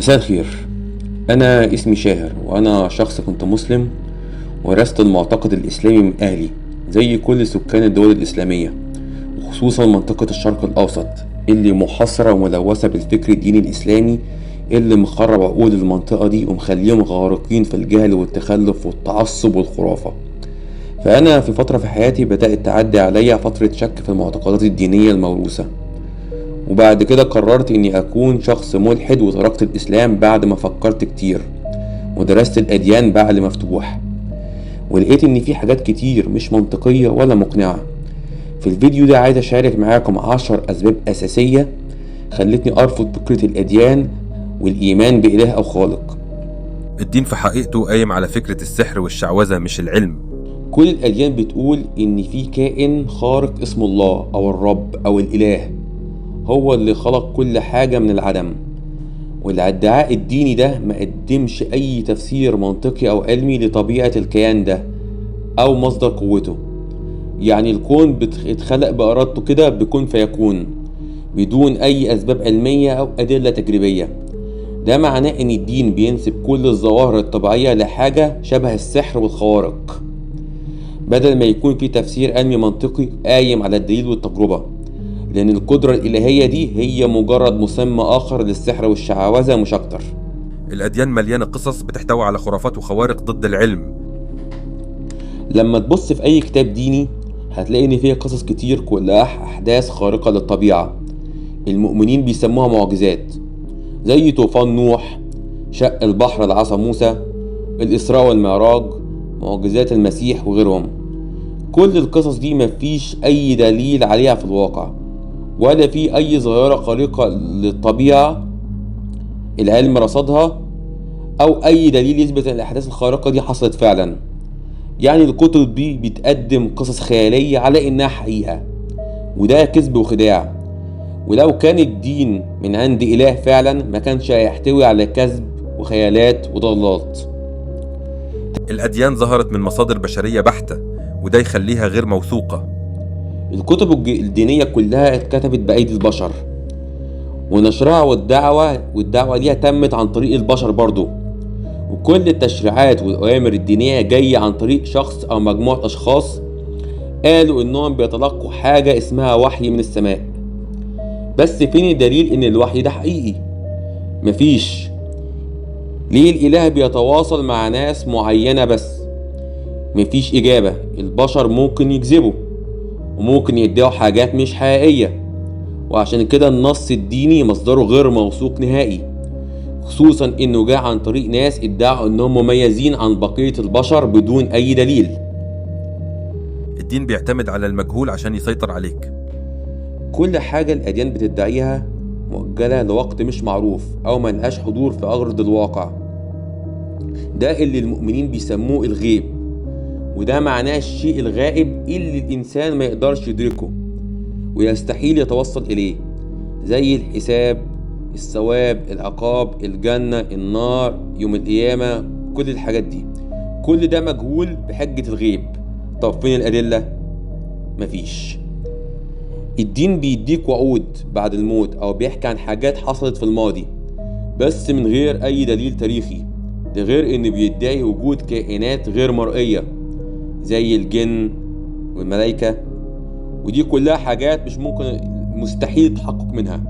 مساء الخير. أنا اسمي شاهر، وأنا شخص كنت مسلم ورثت المعتقد الإسلامي من أهلي زي كل سكان الدول الإسلامية، وخصوصا منطقة الشرق الأوسط اللي محاصرة وملوثة بالفكر الديني الإسلامي اللي مخرب عقول المنطقة دي ومخليهم غارقين في الجهل والتخلف والتعصب والخرافة. فأنا في فترة في حياتي بدأت تعدي عليا فترة شك في المعتقدات الدينية الموروثة، وبعد كده قررت اني اكون شخص ملحد وتركت الاسلام بعد ما فكرت كتير ودرست الاديان بعقل مفتوح، ولقيت ان في حاجات كتير مش منطقية ولا مقنعة. في الفيديو ده عايز اشارك معاكم 10 اسباب اساسية خلتني ارفض فكرة الاديان والايمان باله او خالق. الدين في حقيقته قايم على فكرة السحر والشعوذة مش العلم. كل الاديان بتقول ان في كائن خارق اسمه الله او الرب او الاله، هو اللي خلق كل حاجة من العدم، والادعاء الديني ده ما قدمش أي تفسير منطقي أو علمي لطبيعة الكيان ده أو مصدر قوته. يعني الكون اتخلق بإرادته كده بكون فيكون بدون أي أسباب علمية أو أدلة تجريبية. ده معناه إن الدين بينسب كل الظواهر الطبيعية لحاجة شبه السحر والخوارق، بدل ما يكون في تفسير علمي منطقي قايم على الدليل والتجربة، لأن القدرة الإلهية دي هي مجرد مسمى آخر للسحر والشعوذة مش أكتر. الأديان مليانة قصص بتحتوي على خرافات وخوارق ضد العلم. لما تبص في أي كتاب ديني هتلاقي إن فيه قصص كتير كلها أحداث خارقة للطبيعة المؤمنين بيسموها معجزات، زي طوفان نوح، شق البحر لعصا موسى، الإسراء والمعراج، معجزات المسيح وغيرهم. كل القصص دي مفيش أي دليل عليها في الواقع، ولا في أي ظاهرة خارقة للطبيعة العلم رصدها، أو أي دليل يثبت أن الأحداث الخارقة دي حصلت فعلا. يعني الكتب دي بتقدم قصص خيالية على إنها حقيقة، وده كذب وخداع. ولو كان الدين من عند إله فعلا ما كانش هيحتوي على كذب وخيالات وضلالات. الأديان ظهرت من مصادر بشرية بحتة، وده يخليها غير موثوقة. الكتب الدينية كلها اتكتبت بأيدي البشر، ونشرها والدعوة ليها تمت عن طريق البشر برضو، وكل التشريعات والأوامر الدينية جاية عن طريق شخص أو مجموعة أشخاص قالوا إنهم بيتلقوا حاجة اسمها وحي من السماء. بس فين الدليل إن الوحي ده حقيقي؟ مفيش. ليه الإله بيتواصل مع ناس معينة بس؟ مفيش إجابة. البشر ممكن يكذبوا وممكن يدعوا حاجات مش حقيقية، وعشان كده النص الديني مصدره غير موثوق نهائي، خصوصا انه جاء عن طريق ناس ادعوا انهم مميزين عن بقية البشر بدون اي دليل. الدين بيعتمد على المجهول عشان يسيطر عليك. كل حاجة الأديان بتدعيها مؤجلة لوقت مش معروف أو ملهاش حضور في أرض الواقع، ده اللي المؤمنين بيسموه الغيب، وده معناه الشيء الغائب اللي الإنسان ما يقدرش يدركه ويستحيل يتوصل إليه، زي الحساب، الثواب، العقاب، الجنة، النار، يوم القيامة، كل الحاجات دي كل ده مجهول بحجة الغيب. طب فين الأدلة؟ مفيش. الدين بيديك وعود بعد الموت أو بيحكي عن حاجات حصلت في الماضي بس من غير أي دليل تاريخي، ده غير إنه بيدعي وجود كائنات غير مرئية زي الجن والملائكة، ودي كلها حاجات مش ممكن، مستحيل التحقق منها،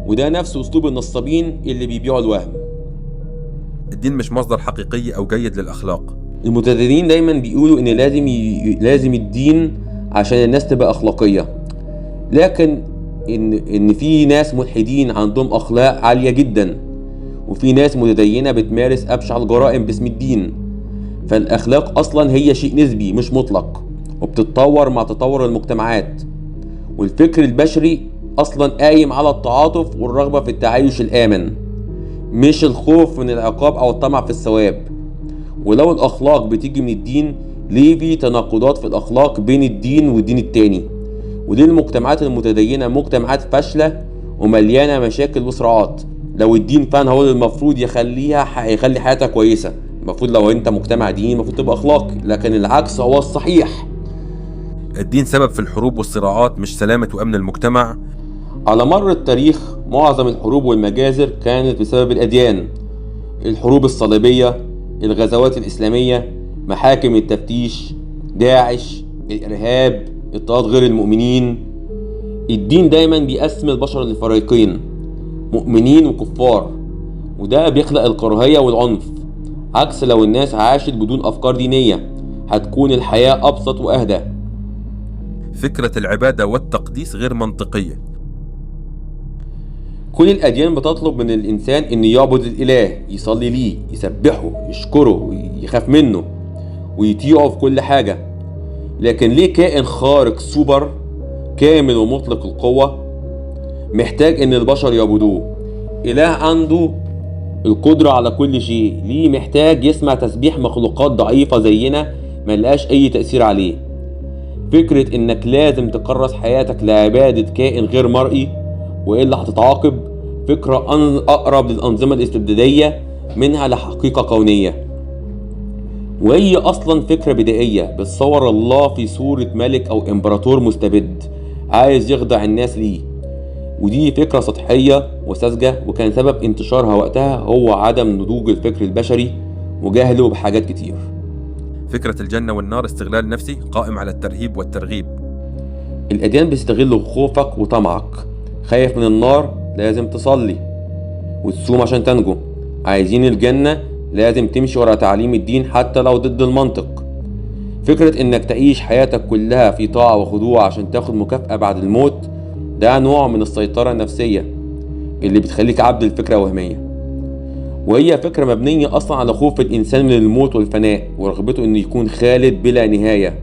وده نفس أسلوب النصابين اللي بيبيعوا الوهم. الدين مش مصدر حقيقي أو جيد للأخلاق. المتدينين دايما بيقولوا إن لازم الدين عشان الناس تبقى أخلاقية، لكن إن في ناس ملحدين عندهم أخلاق عالية جدا، وفي ناس متدينة بتمارس أبشع الجرائم باسم الدين. فالأخلاق أصلا هي شيء نسبي مش مطلق، وبتتطور مع تطور المجتمعات، والفكر البشري أصلا قايم على التعاطف والرغبة في التعايش الآمن، مش الخوف من العقاب أو الطمع في الثواب. ولو الأخلاق بتيجي من الدين، ليه في تناقضات في الأخلاق بين الدين والدين التاني؟ وليه المجتمعات المتدينة مجتمعات فاشلة ومليانة مشاكل وصراعات؟ لو الدين فعلا هو اللي المفروض يخلي حياتها كويسة، المفروض لو انت مجتمع ديني المفروض تبقى اخلاقي، لكن العكس هو الصحيح. الدين سبب في الحروب والصراعات مش سلامة وأمن المجتمع. على مر التاريخ معظم الحروب والمجازر كانت بسبب الأديان. الحروب الصليبية، الغزوات الإسلامية، محاكم التفتيش، داعش، الإرهاب، اضطهاد غير المؤمنين. الدين دايما بيقسم البشر لفريقين، مؤمنين وكفار، وده بيخلق الكراهية والعنف. عكس لو الناس عاشت بدون أفكار دينية هتكون الحياة أبسط وأهدى. فكرة العبادة والتقديس غير منطقية. كل الأديان بتطلب من الإنسان إنه يعبد الإله، يصلي ليه، يسبحه، يشكره، يخاف منه، ويطيعه في كل حاجة. لكن ليه كائن خارق سوبر كامل ومطلق القوة محتاج إن البشر يعبدوه؟ إله عنده القدرة على كل شيء، ليه محتاج يسمع تسبيح مخلوقات ضعيفة زينا ملقاش أي تأثير عليه؟ فكرة إنك لازم تكرس حياتك لعبادة كائن غير مرئي وإلا هتتعاقب، فكرة أقرب للأنظمة الاستبدادية منها لحقيقة كونية. وهي أصلا فكرة بدائية بتصور الله في صورة ملك أو إمبراطور مستبد عايز يخدع الناس ليه، ودي فكرة سطحية وساذجة، وكان سبب انتشارها وقتها هو عدم نضوج الفكر البشري وجهله بحاجات كتير. فكرة الجنة والنار استغلال نفسي قائم على الترهيب والترغيب. الأديان بيستغلوا خوفك وطمعك. خايف من النار لازم تصلي وتصوم عشان تنجو. عايزين الجنة لازم تمشي ورا تعليم الدين حتى لو ضد المنطق. فكرة انك تعيش حياتك كلها في طاعة وخضوع عشان تاخد مكافأة بعد الموت، ده نوع من السيطرة النفسية اللي بتخليك عبد الفكرة وهمية، وهي فكرة مبنية أصلا على خوف الإنسان من الموت والفناء ورغبته إنه يكون خالد بلا نهاية،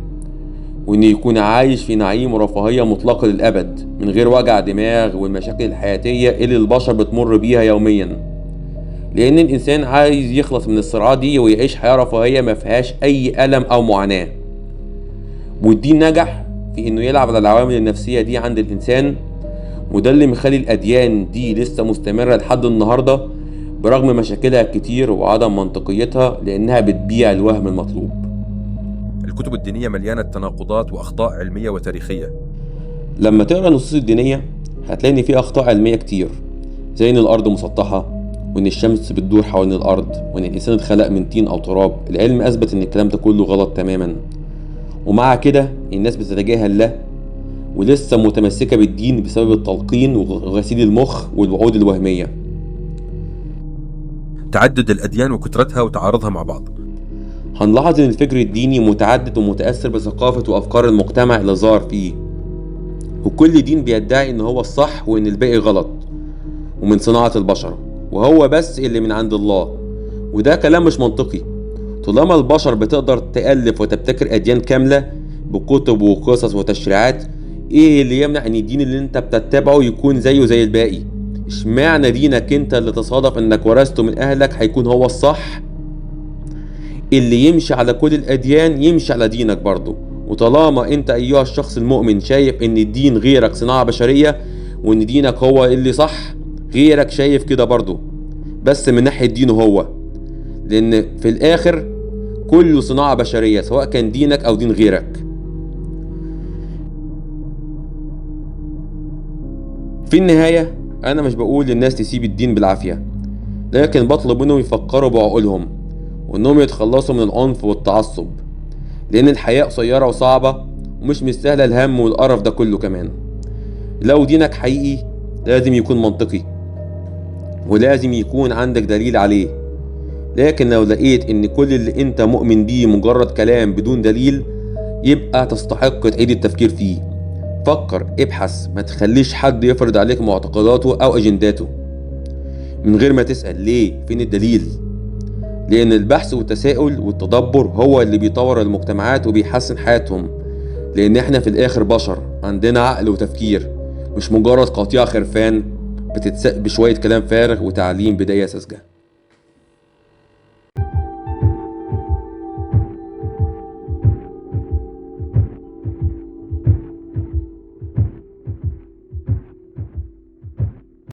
وإنه يكون عايش في نعيم ورفاهية مطلقة للأبد من غير وجع دماغ والمشاكل الحياتية اللي البشر بتمر بيها يوميا. لأن الإنسان عايز يخلص من الصراعات دي ويعيش حياة رفاهية ما فيهاش أي ألم أو معاناة. والدين نجح في إنه يلعب على العوامل النفسية دي عند الإنسان، وده اللي مخلي الأديان دي لسه مستمرة لحد النهاردة برغم مشاكلها الكتير وعدم منطقيتها، لأنها بتبيع الوهم المطلوب. الكتب الدينية مليانة تناقضات وأخطاء علمية وتاريخية. لما تقرأ النصوص الدينية هتلاقي إن في أخطاء علمية كتير، زي إن الأرض مسطحة، وإن الشمس بتدور حوالين الأرض، وإن الإنسان اتخلق من طين أو تراب. العلم أثبت إن الكلام ده كله غلط تماما، ومع كده الناس بتتجاهل ده ولسه متمسكة بالدين بسبب التلقين وغسيل المخ والوعود الوهمية. تعدد الأديان وكثرتها وتعارضها مع بعض. هنلاحظ إن الفكر الديني متعدد ومتأثر بثقافة وأفكار المجتمع اللي ظهر فيه، وكل دين بيدعي إن هو الصح وإن الباقي غلط ومن صناعة البشر، وهو بس اللي من عند الله، وده كلام مش منطقي. طالما البشر بتقدر تألف وتبتكر أديان كاملة بكتب وقصص وتشريعات، إيه اللي يمنع إن الدين اللي أنت بتتبعه يكون زيه زي الباقي؟ اشمعنى دينك أنت اللي تصادف إنك ورثته من أهلك هيكون هو الصح؟ اللي يمشي على كل الأديان يمشي على دينك برضه. وطالما أنت أيها الشخص المؤمن شايف إن الدين غيرك صناعة بشرية وإن دينك هو اللي صح، غيرك شايف كده برضه، بس من ناحية دينه هو، لأن في الآخر كله صناعة بشرية سواء كان دينك أو دين غيرك. في النهاية أنا مش بقول للناس تسيب الدين بالعافية، لكن بطلب منهم يفكروا بعقولهم وإنهم يتخلصوا من العنف والتعصب، لأن الحياة قصيرة وصعبة ومش مستاهلة الهم والقرف ده كله. كمان لو دينك حقيقي لازم يكون منطقي ولازم يكون عندك دليل عليه، لكن لو لقيت ان كل اللي انت مؤمن بيه مجرد كلام بدون دليل يبقى تستحق تعيد التفكير فيه. فكر، ابحث، ما تخليش حد يفرض عليك معتقداته او اجنداته من غير ما تسأل ليه، فين الدليل. لان البحث والتساؤل والتدبر هو اللي بيطور المجتمعات وبيحسن حياتهم، لان احنا في الاخر بشر عندنا عقل وتفكير، مش مجرد قطيع خرفان بتتسق بشوية كلام فارغ وتعليم بداية ساذجة.